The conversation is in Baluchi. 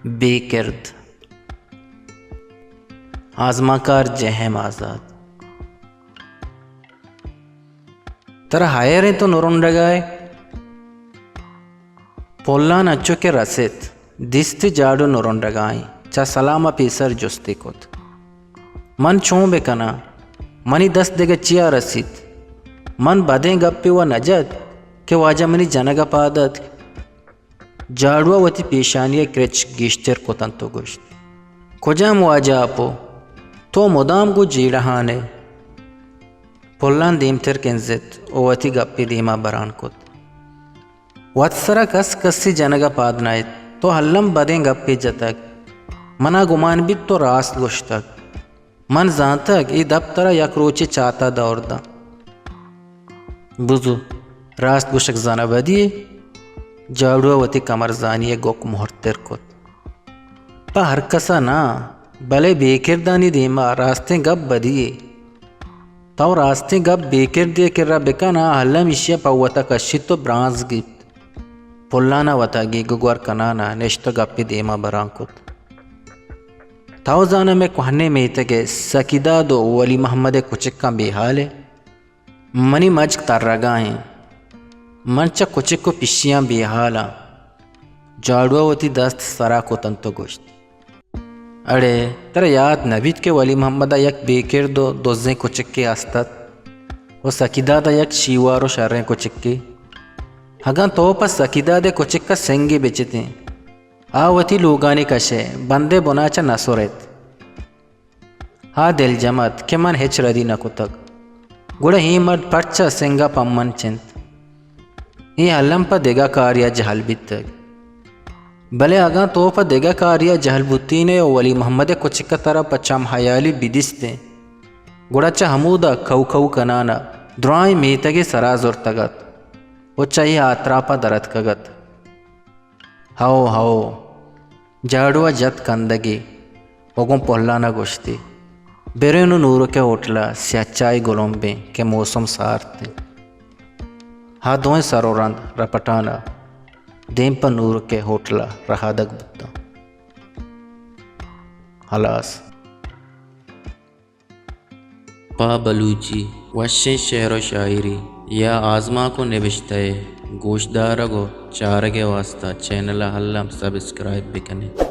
بے کرد۔ آزمانکار جے ایم آزات۔ ترا ہیر انت تو نرنڈگائے؟ پلان انچو کہ رست، دیستی جاڑو نرنڈگائیں، چہ سلام ءَ پیسر جستی کت۔ من چون بکناں؟ منی دست دگہ چیا رسیت؟ من بدیں گپے و نجت کہ واجہ منی جنگ ءَ پاد اتک۔ جاڑو ءَ وتی پیشانی ءِ کرچ گیشتر کت انت و گوشت، کجام واجہ اپو؟ تو مدام گوں جیڑہان ئے۔ پلان دیمتر کنزت و وتی گپے دیما بران کت۔ وت سرا کس کسی جنگ ءَ پاد نہ ات۔ تو الم بدیں گپے جتگ۔ منا گمان بیت تو راست گوشتگ۔ من زانتگ اے دپ ترا یک روچے چاتا دور داں۔ بزو، راست گوشگ زانہ بدی یے؟ جاڑو ءَ وتی کمرزانی ءِ گوک مہرتر کت۔ پہ ہر کس ءَ ناں، بلے بے کردانی دیما راستیں گپ بدی یے۔ تو راستیں گپ بے کردے ءِ کرا بکن، آ الم ایشی ءَ پہ وتا کشیت و برانز گیپت۔ پلان ءَ وتا گیگ و گور کنان ءَ نشت و گپے دیما بران کت۔ تو زاناں مئے کوہنیں میتگ ءِ سکیداد و ولی محمد ءِ کچکاں بے ہال ئے؟ منی مجگ ترگا ایں۔ من چہ کچک و پشیاں بے ہال آں۔ جاڑو ءَ وتی دست سرا کت انت و گوشت، اڑے ترا یات نہ بیت کہ ولی محمد ءَ یک بے کرد و دزیں کچکے ہست ات و سکیداد ءَ یک شیوار و شریں کچکے؟ اگاں تو پہ سکیداد ءِ کچک ءَ سنگے بچتیں، آ وتی لوگانی کش ءِ بند ءِ بنا چہ نہ سرت۔ آ دلجم ات کہ من ہچ ردی نہ کتگ، گڑا اے مرد پرچا سنگ ءَ پمن چنت؟ اے الم پہ دگہ کارے ءَ جہل بیتگ۔ بلے اگاں تو پہ دگہ کارے ءَ جہل بوتین ئے و ولی محمد ءِ کچک ءَ ترا پہ چم ہیالی بدیستیں، گڑا چہ ہمودا کہو کہو کنان ءَ درائیں میتگے سرا زرتگ ات و چہ اے آتراپ ءَ در اتکگ ات۔ ہئو، ہئو۔ جاڑو ءَ جت کندگے و گوں پلان ءَ گوشتی، بریں نوں نورک ءِ ہوٹل ءَ سیاہ چاہے گلمبیں کہ موسم سارت انت۔ آ دوئیں سر و رند رپٹان ءَ دیم پہ نورک ءِ ہوٹل ءَ رہادگ بوتاں۔ ہلاس۔ پہ بلوچی وشیں شعر و شاعری یا آزمانک و نبشتہ ءِ گوشدارگ و چارگ ءِ واستا چینل ءَ الم سبسکرائب بکنیں۔